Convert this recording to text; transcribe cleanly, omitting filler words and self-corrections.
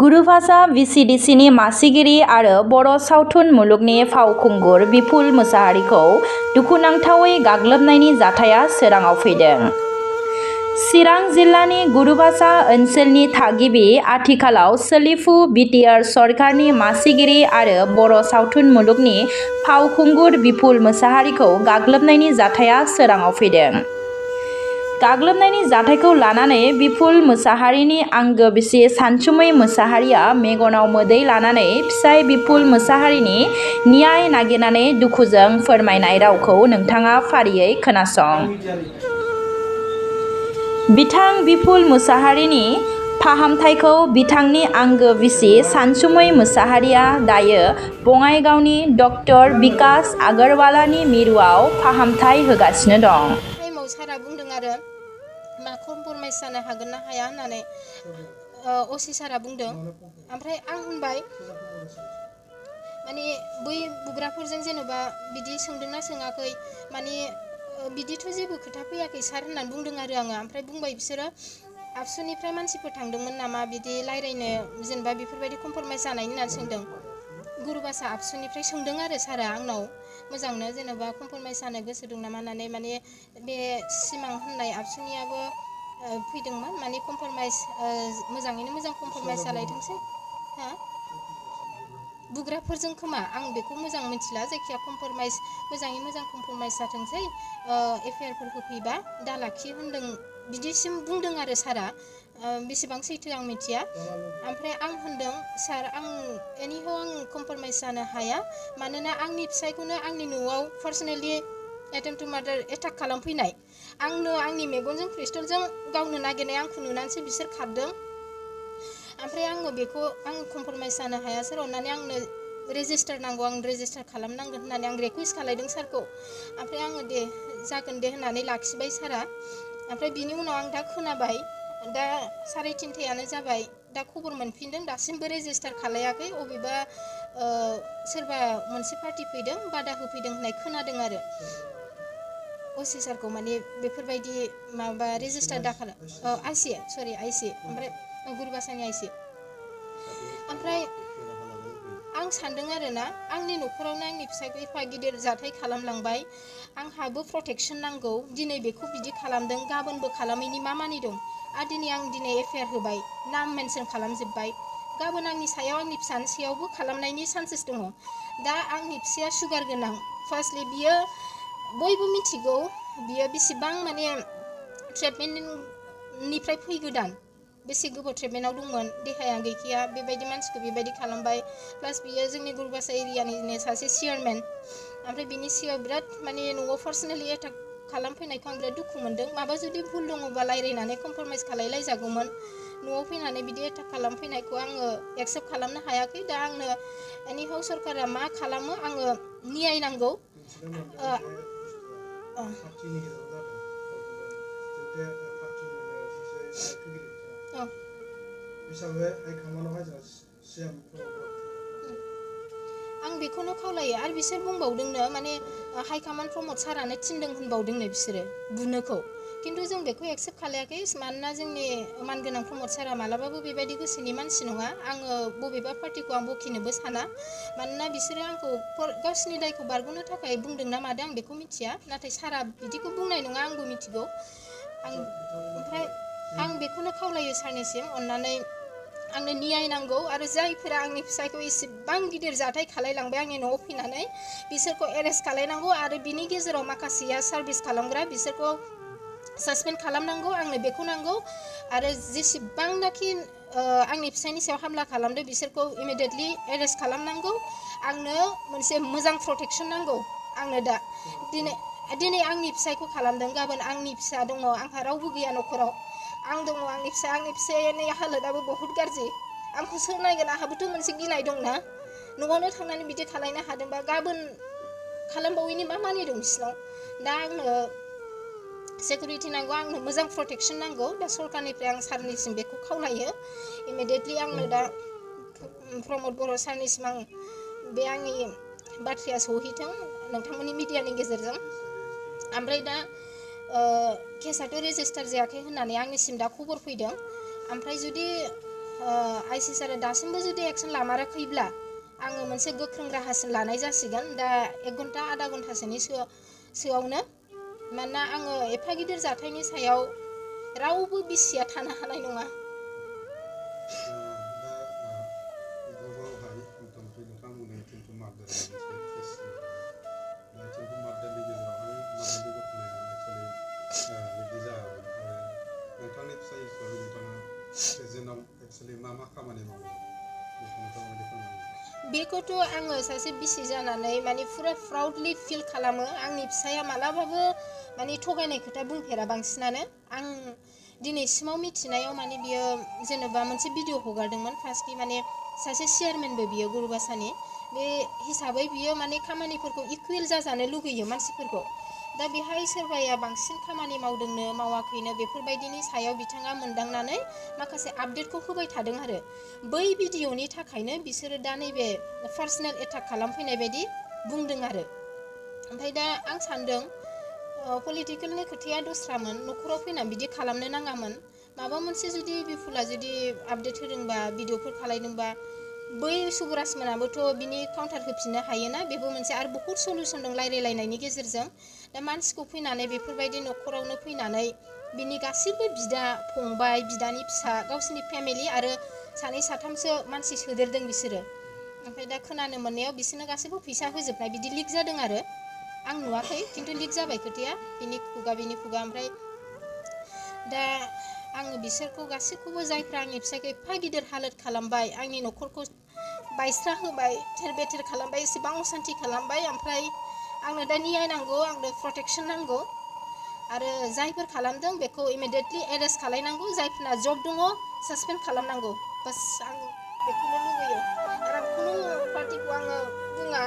गुरुभाषा Vcdcनि मासिगिरि आरो बर' सावथुन मुलुगनि फावखुंगुर बिपुल मोसाहारिखौ दुखुनांथावै गाग्लोबनायनि जाथाया सोराङाव फैदों। चिरां जिल्लानि गुरुभाषा ओनसोलनि थागिबि आथिखालाव सोलिफु बिटिआर सरकारनि मासिगिरि आरो बर' सावथुन मुलुगनि फावखुंगुर बिपुल मोसाहारिखौ गाग्लोबनायनि जाथाया सोराङाव फैदों। गाग्लोबनायनि जाथायखौ लानानै बिपुल मोसाहारिनि आंगो बिसि सानसुमै मोसाहारिया मेगनाव मोदै लानानै फिसाय बिपुल मोसाहारिनि न्याय नागिरनानै दुखुजों फोरमायनाय रावखौ नोंथाङा फारियै खोनासं। बिथां बिपुल मोसाहारिनि फाहामथायखौ बिथांनि आंगो बिसि सानसुमै मोसाहारिया दायो बङाइगावनि डक्टर बिकास आगरवालानि मिरुआव फाहामथाय होगासिनो दं। सारा बुंदों आरो मा कमप्रमाइज जानो हागोन ना हाया होननानै असि सारा बुंदों। ओमफ्राय आं होनबाय माने बै बुग्राफोरजों जेनेबा बिदि सोंदोंना सोङाखै माने बिदिथ' जेबो खोथा फैयाखै सार होननानै बुंदों आरो आङो। ओमफ्राय बुंबाय बिसोरो आबसुनिफ्राय मानसिफोर थांदोंमोन नामा बिदि रायज्लायनो जेनेबा बेफोरबायदि कमप्रमाइज जानायनि होननानै सोंदों। गुरुभाषा आबसुनिफ्राय सोंदों आरो सारा आंनाव मोजांनो जेनेबा कमप्रमाइज जानो गोसो दं नामा होननानै माने बे सिमां होननाय आबसुनियाबो फैदोंमोन माने कमप्रमाइज मोजाङैनो मोजां कमप्रमाइज जालायथोंसै हा बुग्राफोरजों खोमा आं बेखौ मोजां मिथिला जायखिया कमप्रमाइज मोजाङै मोजां कमप्रमाइज जाथोंसै एफआइआरफोर होफैबा दा लाखि होनदों बिदिसिम बुंदों आरो सारा बेसेबां सैथो आं मिथिया। ओमफ्राय आं होनदों सार आं एनिहाव आं कमप्रमाइज जानो हाया मानोना आंनि फिसायखौनो आंनि न'आव पार्सनेलि एटेम्प टु मार्डार एटाक खालामफैनाय आंनो आंनि मेगनजों क्रिस्टलजों गावनो नागिरनाय आंखौ नुनानैसो बिसोर खारदों। ओमफ्राय आङो बेखौ आं कमप्रमाइज जानो हाया सार अननानै आंनो रेजिस्टार नांगौ आं रेजिस्टार खालामनांगोन होननानै आं रिकुवेस्ट खालायदों सारखौ। ओमफ्राय आङो दे जागोन दे होननानै लाखिबाय सारा। ओमफ्राय बिनि उनाव आं दा खोनाबाय दा 3:30 जाबाय दा खबर मोनफिनदों दासिमबो रेजिस्टार खालायाखै अबेबा सोरबा मोनसे पार्टि फैदों बादा होफैदों होननाय खोनादों आरो असि सारखौ माने बेफोरबायदि माबा रेजिस्टार दाखाल आइसि ओमफ्राय गुरुभाषानि आइसि। ओमफ्राय आं सानदों आरो ना आंनि न'खरावनो आंनि फिसायखौ एफा गिदिर जाथाय खालामलांबाय आंहाबो प्रटेक्सन नांगौ दिनै बेखौ बिदि खालामदों गाबोनबो खालामैनि मा मानि दं आरो दिनै एफआइआर होबाय नाम मेनसन खालामजोब्बाय गाबोन आंनि सायाव आंनि फिसानि सायावबो खालामनायनि चान्सेस दङ। दा आंनि फिसाया सुगार गोनां फार्स्टलि बियो बयबो मिथिगौ बियो बेसेबां माने ट्रिटमेन्टनिफ्राय फैगोदान बेसे गोबाव ट्रिटमेन्टआव दंमोन देहाया गैखाया बेबायदि मानसिखौ बेबायदि खालामबाय प्लास बियो जोंनि गुरुभाषा एरियानिनो सासे चेयारमेन। ओमफ्राय बिनि सिगाङाव बिराद माने न'आव पार्सनेलि एटाक खालामफैनायखौ आं बिराद दुखु मोनदों माबा जुदि भुल दङबा रायज्लायनानै कमप्रमाइज खालायलायजागौमोन न'आव फैनानै बिदि एटाक खालामफैनायखौ आङो एक्सेप्ट खालामनो हायाखै। दा आंनो एनिहाव सरकारा मा खालामो आङो न्याय नांगौ। आं बेखौनो खावलायो आरो बिसोर बुंबावदोंनो माने हाइकमान्ड प्रमद सारानो थिनदों होनबावदोंनो बिसोरो बुनोखौ खिन्थु जों बेखौ एक्सेप्ट खालायाखै मानोना जोंनि मानगोनां प्रमद सारा मालाबाबो बेबायदि गोसोनि मानसि नङा। आङो बबेबा पार्टिखौ आं बखिनोबो साना मानोना बिसोरो आंखौ गावसिनि दायखौ बारग'नो थाखाय बुंदों ना मादों आं बेखौ मिथिया नाथाय सारा बिदिखौ बुंनाय नङा आंबो मिथिगौ। ओमफ्राय आं बेखौनो खावलायो सारनिसिम अननानै आंनो न्याय नांगौ आरो जायफोरा आंनि फिसायखौ इसेबां गिदिर जाथाय खालायलांबाय आंनि न'आव फैनानै बिसोरखौ एरेस्ट खालायनांगौ आरो बिनि गेजेराव माखासेया सार्भिस खालामग्रा बिसोरखौ सासपेन्ड खालामनांगौ आंनो बेखौ नांगौ आरो जेसेबांनाखि आंनि फिसायनि सायाव हामला खालामदों बिसोरखौ इमिडियेटलि एरेस्ट खालामनांगौ। आंनो मोनसे मोजां प्रटेक्सन नांगौ आंनो दा दिनै आंनि फिसायखौ खालामदों गाबोन आंनि फिसा दङ आंहा रावबो गैया न'खराव आं दङ आंनि फिसायनि हालोदाबो बहुद गाज्रि आंखौ सोर नायगोन आंहाबोथ' मोनसे गिनाय दंना न'आवनो थांनानै बिदि खालायनो हादोंबा गाबोन खालामबावैनि मा मानि दं बिसिनाव। दा आंनो सिकिउरिटि नांगौ आंनो मोजां प्रटेक्सन नांगौ। दा सरकारनिफ्राय आं सारनिसिम बेखौ खावलायो इमिडियेटलि आंनो दा प्रमद बर' सारनिसिम आं बे आंनि बाथ्राया सहैथों नोंथांमोननि मिडियानि गेजेरजों। ओमफ्राय दा केसाथ' रेजिस्टार जायाखै होननानै आंनिसिम दा खबर फैदों। ओमफ्राय जुदि आइसिस आरो दासिमबो जुदि एक्सन लामाराखैब्ला आङो मोनसे गोख्रों राहासिन लानाय जासिगोन दा 1 घन्टा आधा घन्टासोनि सोआवनो मानोना आङो एफा गिदिर जाथायनि सायाव रावबो बिसिया थानो हानाय नङा। बेखौथ' आङो सासे बिसि जानानै माने फुरा प्राउडलि फिल खालामो आंनि फिसाया मालाबाबो माने थगायनाय खोथा बुंफेरा बांसिनानो आं दिनैसिमाव मिथिनायाव माने बियो जेनेबा मोनसे भिडिअ हगारदोंमोन फार्स्टलि माने सासे चेयारमेनबो बियो गुरुबासानि बे हिसाबै बियो माने खामानिफोरखौ इकुवेल जाजानो लुगैयो मानसिफोरखौ दा बेहाय सोरबाया बांसिन खामानि मावदोंनो मावाखैनो बेफोरबायदिनि सायाव बिथाङा मोनदांनानै माखासे आपडेटखौ होबाय थादों आरो बै भिडिअनि थाखायनो बिसोरो दा नैबे पार्सनेल एटाक खालामफैनाय बायदि बुंदों आरो ओमफ्राय दा आं सानदों पलिटिकेलनि खोथाया दस्रामोन न'खराव फैनानै बिदि खालामनो नाङामोन माबा मोनसे जुदि बिफुला जुदि आपडेट होदोंबा भिडिअफोर खालायदोंबा बै सुबुराज मोनाबोथ' बिनि काउन्टार होफिननो हायोना बेबो मोनसे आरो बहुद सलिउसन दं रायलायलायनायनि गेजेरजों दा मानसिखौ फैनानै बेफोरबायदि न'खरावनो फैनानै बिनि गासिबो बिदा फंबाय बिदानि फिसा गावसिनि फेमिलि आरो सानै साथामसो मानसि सोदेरदों बिसोरो ओमफ्राय दा खोनानो मोननायाव बिसोरनो गासैबो फैसा होजोबनाय बिदि लिक जादों आरो आं नुवाखै खिन्थु लिक जाबाय खोथाया बिनि खुगा ओमफ्राय दा आङो बिसोरखौ गासैखौबो जायफ्रा आंनि फिसायखौ एफा गिदिर हालोद खालामबाय आंनि न'खरखौ बायस्रा होबाय थेर बेथेर खालामबाय एसेबां असान्थि खालामबाय ओमफ्राय आंनो दा नियाय नांगौ आंनो प्रटेक्सन नांगौ आरो जायफोर खालामदों बेखौ इमिडियेटलि एरेस्ट खालायनांगौ जायफोरना जब दङ सासपेन्ड खालामनांगौ बास आं बेखौनो लुगैयो आरो आं खुनु पार्टिखौ आङो बुङा